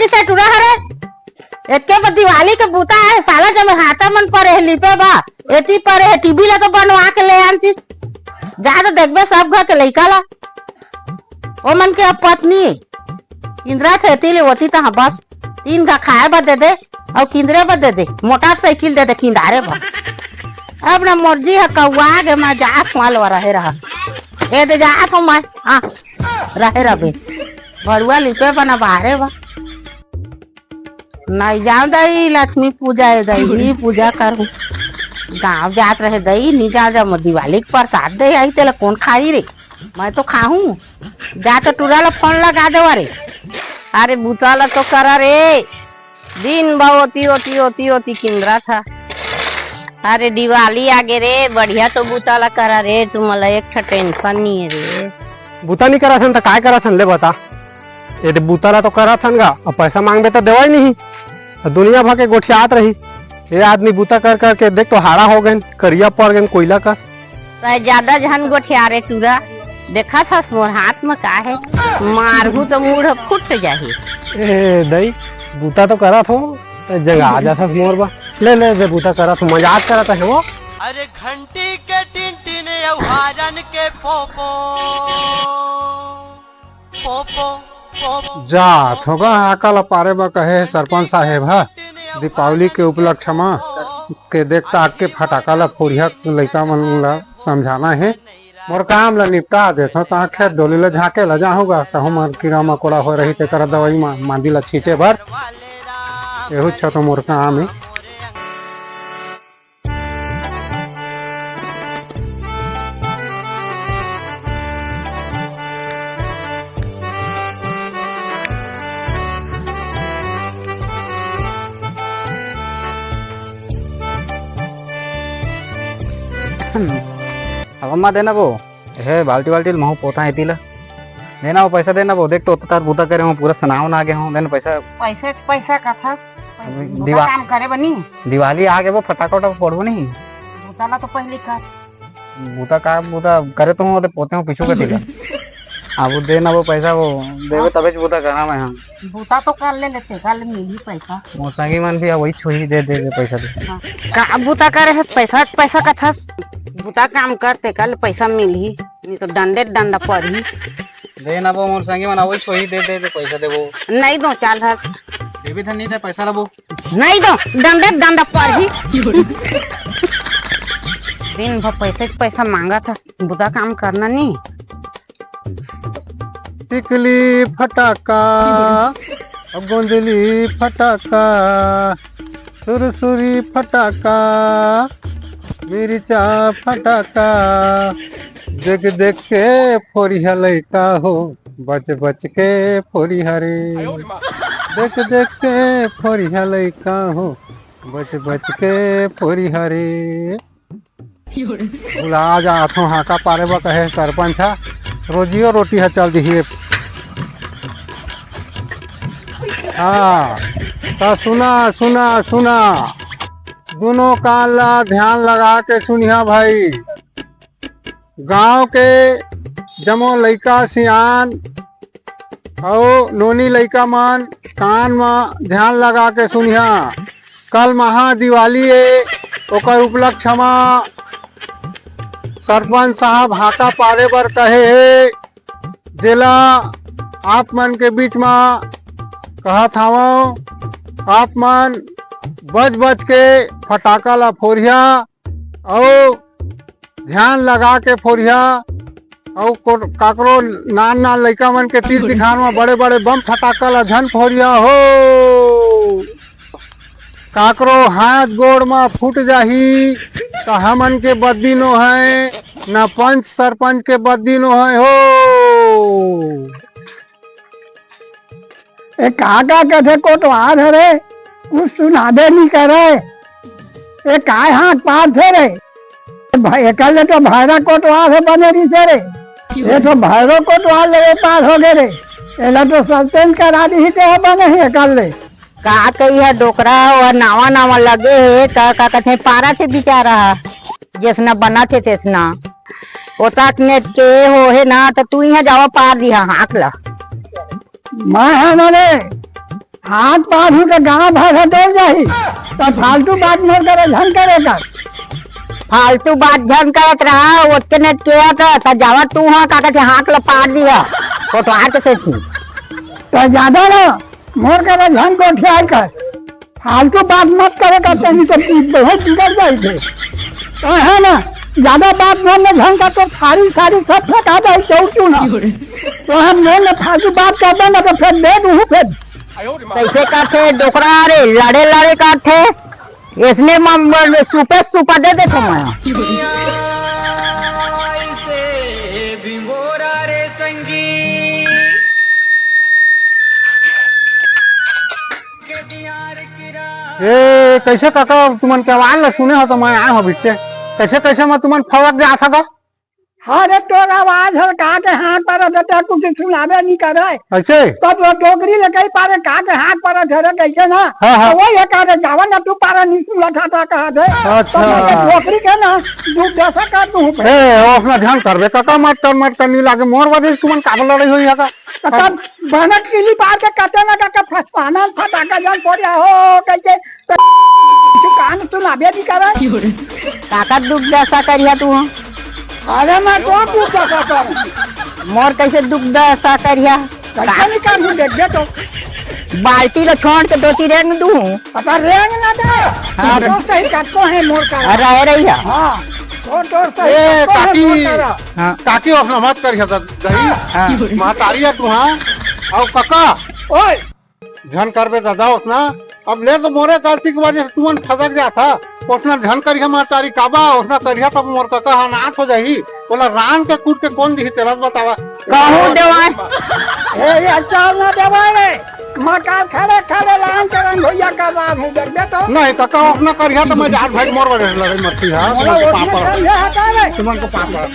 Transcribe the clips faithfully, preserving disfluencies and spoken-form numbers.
से टुरा हरे। एके बर दिवाली के बूता हे, साला जमे हाता मन परे हे लिपे बा, एती परे हे, टीवी ला तो बनवा के ले आनती। जा तो देखबे सब घर के लइका ला, ओ मन के अब पत्नी किंदरा थे, एती ले ओती तहाँ बस तीन घा खाए बर दे दे, अउ किंदरे बर दे दे, मोटरसाइकिल दे दे किंदारे बर। अब ना मोर जी ह कौआ गे, मैं जात हूँ अलवा रहे रहा, ए दे जात हूँ मैं, हाँ रहे रबे, भरुआ लिपे बना बाहरे बा। नहीं जाओ दई, लक्ष्मी पूजा हे दई, पूजा करूँ। गाँव जात रहे दई, नहीं जाओ, जब दिवाली के प्रसाद दे आई, तेला कौन खाई रे? मैं तो खाहूँ। जा तो टूरा ला फोन लगा दे रे। अरे बूता ला तो करा रे, दिन भर ओती, ओती, ओती, ओती किंदरा था। अरे दिवाली आगे रे, बढ़िया तो बूता ला करा रे, तुमला एक ठा टेंशन नहीं है रे। बूता नहीं करा थन त काय करा थन, ले बता। ये दे बूता ला तो करा थन गा, अब पैसा मांगबे त देवाई नहीं। अब दुनिया भर के गोठियात रही। ये आदमी बूता कर कर के देख तो हाड़ा हो गए, करिया पड़ गए कोयला कस। तय ज्यादा झन गोठिया रे टूरा, देखा थस मोर हाथ में का है, मारहू तो मूड़ फुट जाही। ए दई, बूता तो करा थो, तय जगा जा थस मोर बा। ले ले दे बूता करा थो, मजाक करा था वो। अरे घंटी के टिन टिन अउ हारन के पोपो। जात होगा हाका ला पारे बर कहे हे सरपंच साहेब ह। दीपावली के उपलक्ष्य म के देख ताक के फटाका ला फोड़िया लइका मन ला समझाना हे। मोर काम ला निपटा देथव, तहाँ खेत डोली ला झाँके ला जाहूँ गा, कहूँ म कीड़ा मकोड़ा होय रही तेकर दवाई म मांदी ला छींचे बर। एहू छ तो मोर काम हे। अब अम्मा देना वो। हे बाल्टी वाल्टी ल महू पोता एती ला। देना वो पैसा देना वो, देख तो तार बूता करे हूँ, पूरा सनाव ना आगे हूँ, देना पैसा। पैसे पैसा का था? अभी बूता दिवा-, काम करे बनी। दिवाली आगे वो फटाका उटाका फोड़बो नहीं। बूता ला तो पहले कर। बूता का बूता करे तो हूँ, पोते हूँ पीछू का तिला। अब वो देना वो पैसा वो देवे तबे बूता करना मैं हम। बूता तो कर ले लेते, कल मिली पैसा। मोर संगी मन भी वही छुही दे दे, दे पैसा दे। हाँ। का बूता करे है, पैसा पैसा का था। बूता काम करते कल पैसा मिली। नहीं तो डंडे डंडा पड़ही। दे ना वो मोर संगी मन आवई सोही दे दे, दे पैसा देबो। नहीं दो चाल हर। देवी धन नहीं दे पैसा लबो। नहीं दो डंडे डंडा पड़ही। दिन भर पैसे के पैसा मांगा था, बुरा काम करना नहीं। टिकली फटाका, अब गोंदली फटाका, सुरसुरी फटाका, मिर्चा फटाका, देख देख के फोरिहा लइका हो, बच बच के फोरिहा रे। देख देख के फोरिहा लइका हो, बच बच के फोरिहा रे। भुला जाथों, हाका पारे बर कहे सरपंच ह, रोजियो रोटी ह चल दिही। हाँ, त सुना, सुना, सुना, दुनों कान ला ध्यान लगा के सुनिहा भाई। गांव के जम्मो लइका सियान अउ नोनी लइका मन कान म ध्यान लगा के सुनिहा। कल महा दिवाली ए, ओकर उपलक्ष्य म सरपंच साहब हाका पारे बर कहे हे, जेला आप मन के बीच म कहत हावव, आप मन बच बच के फटाका ला फोरिहा। अउ ध्यान लगा के फोरिहा, अउ को-, काकरो नान नान लइका मन के तीर दिखार म बड़े बड़े बम फटाका ला झन फोरिहा हो। काकरो हाथ गोड़ म फूट जाही त हमन के बद्दी नो है, न पंच सरपंच के बद्दी नो है हो। ए का का कथे कोटवार हरे, कुछ सुनाबे नहीं करे। ए काय हाथ पार थे रे? भ-, एकर ले तो भैरा कोटवार हे बने रहिसे रे। ये तो भैरो कोटवार ले पार हो गए रे। एला तो सस्पेंड करा दी ही ते बने ही एकर ले। का कही है डोकरा, वो नावा नावा लगे हे, त का कथे पारा थे बिचारा, जैसना बना थे तैसना। ओतक नेट के हो हे ना, त तू यहाँ जावा पार दिहा हाथ ला। मैं है ना रे, हाथ पार हो के गांव भर ह डर जाही। त फालतू बात मोर करा झन करे कर। फालतू बात झन करत रहा, ओतके नेट के आ कर, त जावा तू हा, का कहते, हाथ ल पार दिया, कोटवार के सेती। त ज्यादा ना, मोर करा झन गोठिया कर। फालतू बात मत करे कर, तनी तो बहुत बिगड़ जाई थे। तो है ना, ज्यादा बात मन में झन का तो सारी, सारी सब फेंका जाई, क्यों, क्यों ना? तो हम लोग ने फालतू बात करबे ना, तो फिर दे दूँ फिर। कैसे करथे डोकरा रे, लड़े लड़े करथे। इसने म-, म-, सुपे सुपा दे देथो मैं। ए, कैसे काका, तुमन के आवाज ला सुने हो तो मैं आए हो बिट्टे। कैसे, कैसे मैं तुमन फवक जात था? अरे तोर आवाज हर का के हाथ पर बेटा कुछ सुनाबे नहीं करे। ऐसे? तब वो डोकरी ले कही पारे का के हाथ पर धरे कैसे ना? हाँ, हाँ। तो वो ये कह दे, "जावा ना तू पारा नहीं सुना था, था कहा दे।" अच्छा। तो मैं के डोकरी के ना, दू दशा कर दूँ पे। ए, वो अपना ध्यान करबे, काका मत कर, मत कर, नहीं लागे, मोर वजह से तुमन काबर लड़ाई होई है का? तो तब बनक किली पार के कटे ना का, का फसपाना फटाका जान पड़िया हो, कैसे तो दुकान तू ना बेबी करे। काका दुख दशा करिया तू। अरे मैं तो दुख दशा कर। मोर कैसे दुख दशा करिया? कैसे निकाल दूँ, देख दे तो। बाल्टी ला छोड़ के धोती रेंग दूँ। पता रेंग ना दे। हाँ। तो सही कटको है मोर का। अरे, अरे, या। हाँ। तो, तो सही ए, कटको है काकी। मोर का। हाँ। काकी, ओखना मत करिया दा-, दही। हाँ। महतारी है तू, हाँ। अउ काका। ओए। झन करबे दादा ओतना। अब ले तो मोरे गलती के वजह से तुमन फसक जाथा। ओतना झन करिहा महतारी काबा, ओतना करिहा तब मोर कका ह अनाथ हो जाही। ओला रांध के कूट के कोन दिही तेला बतावा। कहूँ देवाय। हे, ये अचार ना देवाय रे। मकान खड़े खड़े लान चरण भैया का रांध हूँ, देख दे तो। नहीं, कका ओतना करिहा तो मैं जात भाई मोर वजह से लड़ाई मत किहा। मोला तुमन को ओतने पापड़। समझे हटा रे। तुमन को पापड़।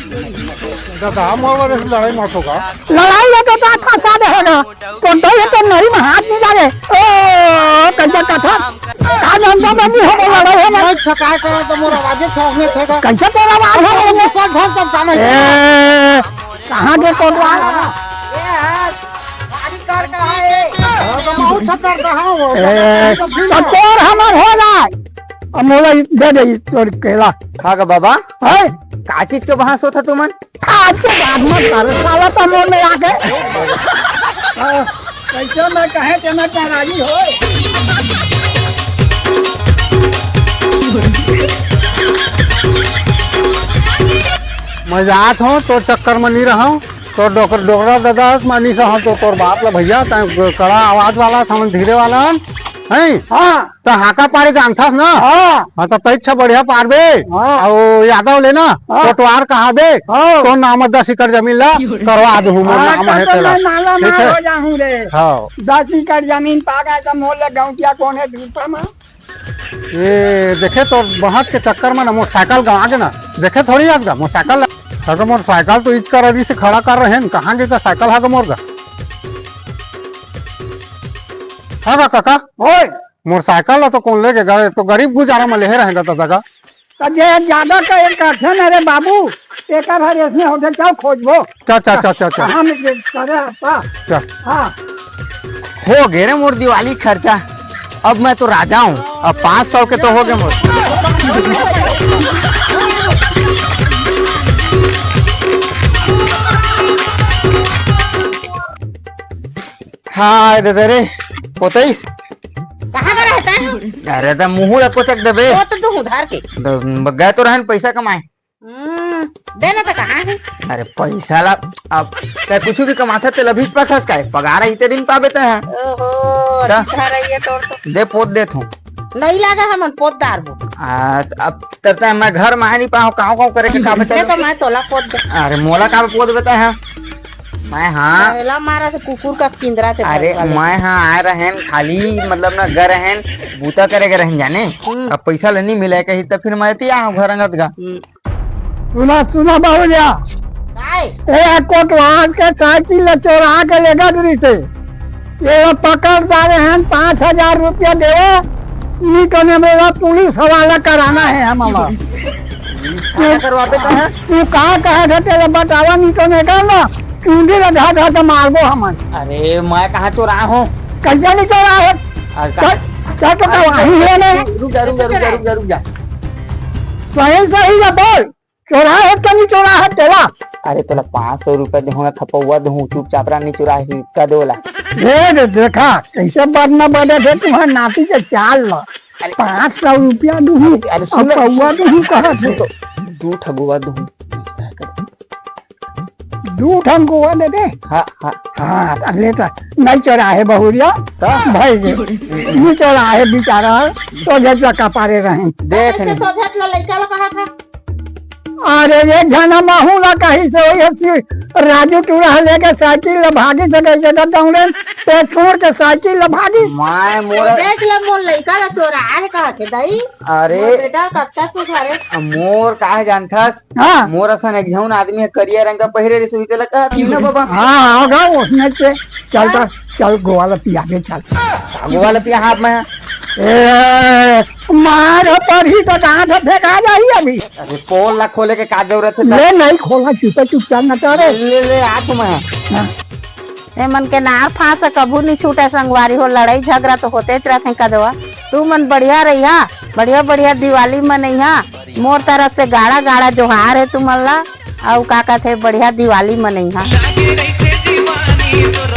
दादा, मोर वजह से लड़ाई मत होगा। लड़ाई ले तो का फंसा दे है ना। तो दे तो नहीं में हाथ नहीं लगे। ओ, कैसे कथा? का जानता मैं नहीं हो लड़ाई है ना। मैं छकाए करा तो मोर आवाज ही ठोकने थे का। कैसे तेरा आवाज है? मैं गुस्सा झन तब जाने। ए, कहाँ दे कोटवार? ये हाथ, भारी कर कहाँ है? हाँ, तो बहुत छक्कर कहाँ हो? ए, तो तोर हमर हो जाए। अब मोला दे दे तोर केला। खा गा बाबा। है? का चीज के बहास होत हे तुमन? आज के बाद मत कर, साला तो मुंह में आके। हाँ, कैसे मैं कहे के मैं तैयारी हो। मैं जात हूँ, तोर चक्कर में नहीं रहा हूँ। तोर डोकर-, डोकरा दादा से मानी से हम तो तोर बाप ला भैया, तैं कड़ा आवाज वाला था, हम धीरे वाला हन, हैं? हाँ। त हाका पारे जानथस ना? हाँ। हाँ, त तैं अच्छा बढ़िया पारबे। हाँ। अउ यादव ले ना, हाँ। कोटवार कहाबे, हाँ। तो नाम दस एकड़ जमीन ला करवा दूँ, मोर हाँ, नाम तब है तो तेला। मैं माला ठीक माल है? हो जाहूँ रे। हाँ। दस एकड़ जमीन पा गए त मोर ले गौंटिया कोन है धूपा में? ये देखे तो बहत के चक्कर में ना मोर साइकिल गवा के ना, देखे थोड़ी आज गा, मोर साइकिल, अगर मोर साइकिल तो इच कर अभी से खड़ा कर रहे हैं, कहाँ गे का साइकिल हा गा मोर गा? हाँ गा काका? ओए, मोर साइकिल ला तो कोन लेगे गा? तो गरीब गुजारा में लेहे रहेगा दादा का। त जे ज्यादा का एक करथे ना रे बाबू, एकर हर इसने होटल चल खोजबो। चल, चल, चल, चल, चल। हम करे हफ्ता। चल। हाँ। हो गे रे मोर दिवाली खर्चा। अब मैं तो राजा हूँ। अब पाँच सौ के तो हो गे मोर। हाँ, दे दे रे। होतईस। कहाँ का रहता है? अरे, त मुँह ला कोचक देबे। वो तो तू उधार के। त गए तो रहन पैसा कमाए। हम्म, देना तो कहाँ है? अरे, पैसा ला, अब तैं कुछ भी कमाथा, तेला भी पाथस काय? पगार आही ते दिन पाबे तैं ह। ओहो, त? अच्छा रही है तोर तो। दे, पोत देत हूँ। नहीं लागा, हमन पोत डारबो। आ, अब तब तक मैं घर में आ नहीं पाऊँ, काँव काँव करे के का बचा ये लो? तो मैं तोला पोत दे। अरे, मोला का पोत देता है? मैं हाँ। पहला मारा तो कुकुर का किंदरा थे अरे, पहला। मैं हाँ आए रहेन, खाली मतलब ना गए रहेन, बूता करे गए रहेन जाने। हम्म। अब पैसा ले नहीं मिले कहीं, तब फिर मैं तिया हूँ घर अंगत गा। हम्म। सुना, सुना बाबूलिया। काय? ए कोटवार के साइकिल ला चोरा के लेगा दूरी से। ये ला पकड़ डारे हैं, पाँच हजार रुपया देवे, नहीं तो ने मेरा पुलिस हवाला कराना है हमारा। का करवाबे का है? तू का कहे थे, तेरे बतावा, नहीं तो ने कर ना, चुंडी ला धा धा के मारबो हमन। अरे, मैं कहाँ चोरा हूँ? कैसे नहीं चोरा है? अरे, चल, चल तो अरे, गवाही है ना। रुक जा, रुक जा, रुक जा, रुक जा, रुक जा। सही, सही ला बोल, चोराहे त नहीं चोराहे तेला। अरे, तोला पाँच सौ रुपया देहूं ना, थपौवा देहूं, चुपचाप रह, नहीं चोराही, कह दे ओला। दे दे, देखा, कैसे बदना बदे थे तुम्हारे नाती के चाल ला। अरे, पाँच सौ रुपया दूहूं, अरे, सुन, अब पौवा सुन, दूहूं, कहा सुन से? तो, दू ठगुआ दूहूं। दू ठन गोवा दे दे। हाँ, हाँ। हाँ, त ले त, नहीं चोराहे बहुरिया। का? भाई रे, नहीं चोराहे बेचारा, तो जब तक पारे रहे। देख कैसे नहीं। सोझत ला लइका ला कहा था? अरे, एक जना महू ला कही से, वही हसी राजू टूरा लेके साइकिल ला भागी से गई, जगह दौड़े, ते छोड़ के साइकिल ला भागी। माय मोर। देख ले, मोर लइका ला चोराहे कहा के दई। अरे। मोर बेटा कत्ता से घरे। मोर काहे जानथस? हाँ। मोर असन एक झन आदमी ह करिया रंग का पहिरे रहिस, उही तेला कहत हन ना बाबा। हाँ, होगा उसने से। चल तो, चल गोवा ला पिया दे, चल। गोवा ला पिया हाथ में। ए, मार पड़ही तो दांत फेंका जाही अभी। अरे, पोल ला खोले के का जरूरत है? ले, नहीं खोला, चुपे चुपचाप न करे। ले, ले, आ तुम। हाँ। ए मन के नार फांस कभू नहीं छूटे संगवारी हो, लड़ाई झगड़ा तो होते रहते कदवा। तू मन बढ़िया रहिहा, बढ़िया बढ़िया दिवाली मनइहा। मोर तरफ से गाड़ा गाड़ा जोहार है तुमन ला, अउ का कहथे बढ़िया दिवाली मनइहा। लागे रहिथे दीवानी तो